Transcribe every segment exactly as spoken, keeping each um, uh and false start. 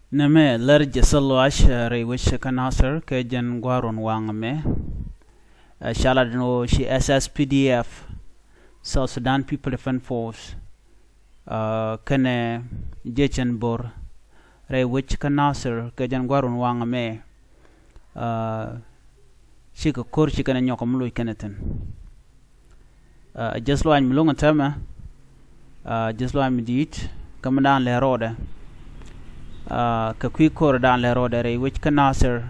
Nɛmɛ lär jɛ thil luac rɛy wec kä Nasir kɛ jɛn gua̱a̱r wun waŋ mɛ. Ɛ, ca lat ni ɣöö ci S S P D F, South Sudan People Defense Force, ɛ, kɛnɛ jiɛcɛn bo̱r rɛy wec kä Nasir kɛ jɛn gua̱a̱r wun waŋ mɛ. Ɛ, cikɛ ko̱r ci kɛnɛ nyɔk mi loc kɛnɛ thi̱n. Ɛ, ji̱th luac mi lo̱ŋ täämɛ, ɛ, ji̱th luac mi di̱i̱t kä mi daan lɛ rɔɔdɛ, ɛ, kɛ kui̱ ko̱r daan lɛ rɔɔdɛ rɛy wec kä Nasir,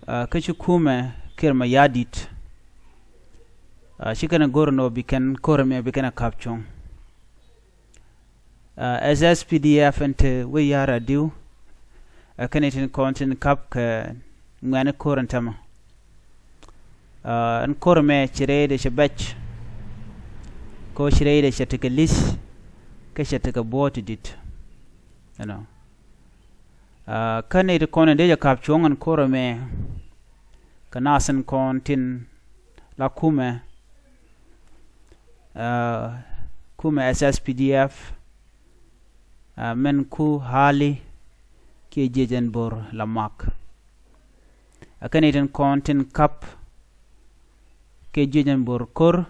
ɛ, kä ci kumɛ Kiir Mayardit, ɛ, ci kɛn go̱r ni ɣöö bi kɛn ko̱r mɛ bi kɛn a ka̱p cuɔ̱ŋ. Ɛ, S S P D F ɛn te wec ya̱r a diw, ɛ, kɛn itin kɔn tin ka̱p kɛ ŋuɛ̈ni ko̱r ɛn täämɛ. Ɛ, ɛn ko̱r mɛ ci rɛydɛ cɛ bɛc, kɛ ɣöö ci rɛydɛ cɛ tekɛ li̱th, kä cɛ tekɛ buɔ̱ɔ̱t ti di̱t. You know. Ɛ, kä nɛy ti kɔn in dee jɛ ka̱p cuɔ̱ŋ ɛn ko̱r mɛ, kɛ naath in kɔn tin la kumɛ, ɛ, kumɛ S S P D F, ɛ, mɛn ku Hali kiɛ jiɛcɛn bo̱r la mak. Ɛ kɛn itin kɔn tin ka̱p kiɛ jiɛcɛn bo̱r ko̱r.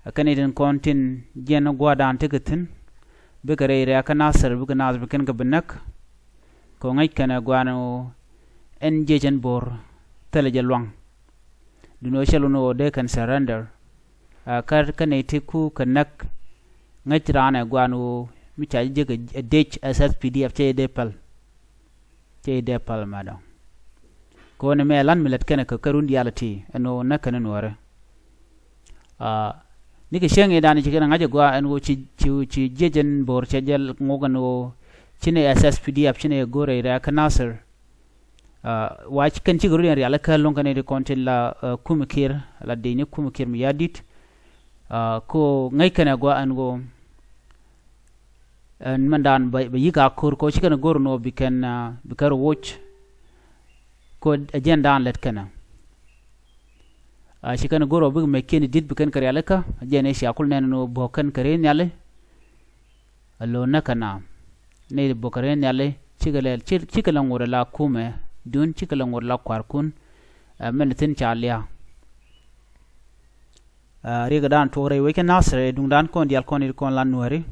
Ɛ kɛn itin kɔn tin jiɛn gua̱a̱r daan tekɛ thi̱n, bikɛ rɛy rɛ̈ɛ̈k kä Nasir, bikɛ naath bi kɛn kɛ bi näk. Kɛ ɣöö ŋäc kɛn ɛ gua̱a̱r ni ɣöö ɛn jiɛcɛn bo̱r thilɛ jɛ lua̱ŋ. Duundɛ ɣöö cɛ lun ɣöö dee kɛn surrender. Ɛ, kä, kä nɛy ti ku kɛ näk, ŋäc raan ɛ gua̱a̱r ni ɣöö mi ca ji̱ jek ɛ dec S S P D F cɛ jɛ dee päl. Cɛ jɛ dee päl mɛ dɔ̱ŋ. Kɛ ɣöö ni mɛ lan mi lät kɛnɛ kɛ, kɛ run diaal ti ɛn ɣöö näk kɛn nuɔ̱ɔ̱ri. Ɛ, ni kɛ cäŋ i̱ daan ci kɛn ɛ ŋa̱c ɛ gua̱a̱r ɛn ɣöö ci, ci, ci jiɛcɛn bo̱r cɛ jɛ ŋok ɛn ɣöö ci ni S S P D F ci ni ɛ go̱r rɛy rɛ̈ɛ̈k kä Nasir. Ɛ, wa kɛn cikɛ rut yɛn rialikä lo̱ŋ kɛn i̱ ti kɔn tin la, ɛ, kumɛ Kiir, la dicni kumɛ Kiir Mayardit. Ɛ, kɛ ɣöö ŋäc kɛn ɛ gua̱a̱r ɛn ɣöö ɛn mɛn daan bɛ, bɛ yi̱k a ko̱r kɛ ɣöö ci kɛn go̱r ni ɣöö bi kɛn, ɛ, bi kɛn rɔ woc. Kɛ ɣöö ɛ jɛn daan lät kɛn ɛ. Ɛ, ci kɛn go̱r ɣöö bikɛ mɛckiɛn di̱t bi kɛn kɛ rialikä, ɛ jɛn i̱ cia kul nɛn ni ɣöö bok kɛn kɛ rɛy nhiali. Alo näk kɛ na nɛy ti bok kɛ rɛy nhiali, cikɛ lɛ, ci, cikɛ lɛ ŋot ala kumɛ dun, cikɛ lɛ ŋot ala kua̱rkun, ɛ, mɛn thi̱n ca lia̱a̱. Ɛ, riɛkɛ daan tuɔk rɛy wec kä Nasir, ɛ, duŋdan kɔn diaal kɔn i̱ kɔn la nuääri.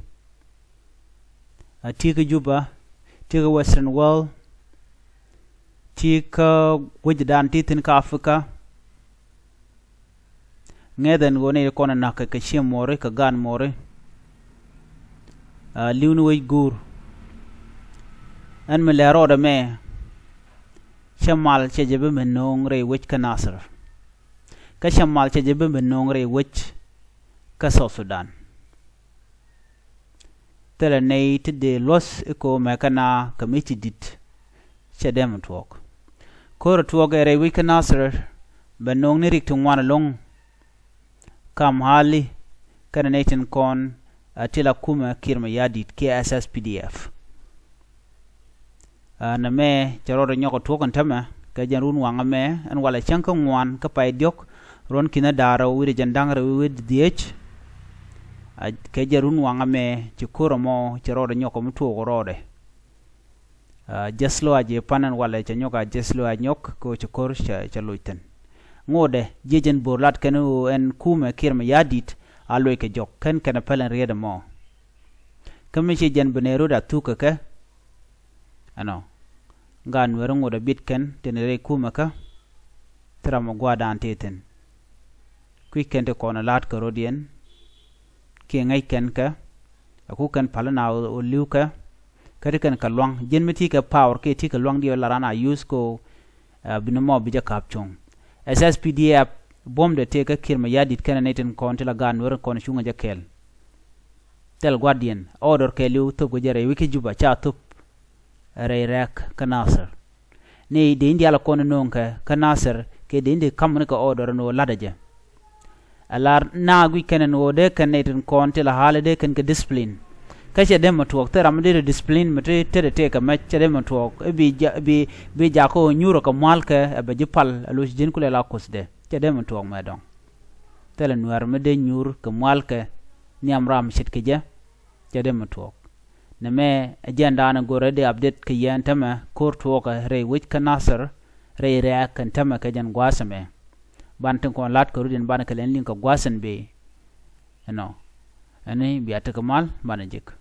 Ɛ, ti kä Juba, ti kä Western World, ti kä guecdan ti thi̱n kä Africa. Ŋɛth ɛn ɣöö nɛy ti kɔn ɛ na̱k kɛ, kɛ ciɛ muɔri, kɛ gaat muɔri. Ɛ, li̱w ni wec guur. Ɛn mi lɛ rɔɔdɛ mɛ, cɛ mal cɛ jɛ bi mi no̱o̱ŋ rɛy wec kä Nasir. Kä cɛ mal cɛ jɛ bi mi no̱o̱ŋ rɛy wec kä South Sudan. Thilɛ nɛy ti dee luɔ̱th i̱ ko̱o̱mɛ kä na kɛ mi ci di̱t. Cɛ dee mi tuɔɔk. Ko̱rɛ tuɔɔk ɛ rɛy wec kä Nasir, bɛ no̱o̱ŋ ni rik ti ŋuan ɛlɔ̱ŋ. Kam Hali kɛnɛ nɛy tin kɔn, ɛ, ti la kumɛ Kiir Mayardit kiɛ S S P D F. Ɛ, nɛmɛ cɛ rɔɔdɛ nyɔk ɛ tuɔk ɛn täämɛ kɛ jɛn run waŋä mɛ, ɛn walɛ cäŋ kä ŋuan kä pay diɔ̱k, ruɔ̱n ki̱n ɛ da̱ŋ rɛw wi̱cdɛ jiɛn da̱ŋ rɛw wi̱cdɛ dhieec. Ɛ, kɛ jɛn run waŋä mɛ ci ko̱r ɛmɔ cɛ rɔɔdɛ nyɔk ɛ mi tuɔɔk rɔɔdɛ. Ɛ, ji̱th lɔaac i̱ pan ɛn walɛ cɛ nyɔk a ji̱th lɔaac nyɔk kɛ ɣöö ci ko̱r cɛ, cɛ loc thi̱n. Ŋotdɛ jiɛcɛn bo̱r lat kɛn ɣöö ɛn kumɛ Kiir Mayardit a loc kɛ jɔk, kɛn kɛn ɛ päl ɛn riet ɛmɔ. Kä mi ci jɛn bi nɛy rot a thuk kɛ kɛ. Ɛnɔ. Ŋa nuɛri ŋotdɛ bit kɛn tin rɛy kumɛ kä. Thil ram ɛ gua̱a̱rdan ti thi̱n. Kui̱c kɛn ti kɔn ɛ la̱t kɛ rot yɛn. Kiɛ ŋäc kɛn kɛ. Ɛ ku kɛn päl na ɣöö li̱w kɛ. Kä ti kɛn kɛ lua̱ŋ. Ji̱n mi ti kɛ power kiɛ ti kɛ lua̱ŋ diɛ la ran a use ko, ɛ, bi ni mɔ bi jɛ ka̱p cuɔ̱ŋ. S S P D F buɔ̱mdɛ tëë kä Kiir Mayardit kɛnɛ nɛy tin kɔn ti la gaat nuɛri kɔn cuŋɛ jɛ kɛɛl. Thil gua̱diɛn order kɛɛliw thop kɛ jɛ rɛy wec kä Juba ca thop rɛy rɛ̈ɛ̈k kä Nasir. Ni dee in diaal kɔn no̱o̱ŋ kɛ kä Nasir kɛ dee in dee ka̱m ni kɛ order ni ɣöö la̱tdɛ jɛ. Ala na guic kɛn ɛn ɣöö dee kɛn nɛy tin kɔn ti la Hali dee kɛn kɛ discipline. Kä cɛ dee mɛ tuɔɔk thil ram mi dee discipline mi ti tetdɛ tëëkɛ mɛc cɛ dee mɛ tuɔɔk i̱ bi ja, bi, bi jakä ɣöö nyuurä kɛ mua̱lkɛ ɛ bɛ ji̱ pal ɛ lo̱c ji̱n kulɛ la kuothdɛ. Cɛ dee mɛ tuɔɔk mɛ dɔ̱ŋ. Thilɛ nuɛ̈r mi dee nyuur kɛ mua̱lkɛ nhiam ram ce̱tkɛ jɛ. Cɛ dee mɛ tuɔɔk. Nɛmɛ ɛ jɛn daanɛ go̱rɛ di update kɛ yɛn tämɛ ko̱r tuɔɔkɛ rɛy wec kä Nasir rɛy rɛ̈ɛ̈k kɛn tämɛ kɛ jɛn gua̱a̱th ɛmɛ. Ban tin kɔn la̱t kɛ rut in ban kɛ lɛn liŋ kɛ gua̱a̱th in bëë. Ɛnɔ. Ɛni bia tekɛ mal banɛ jek.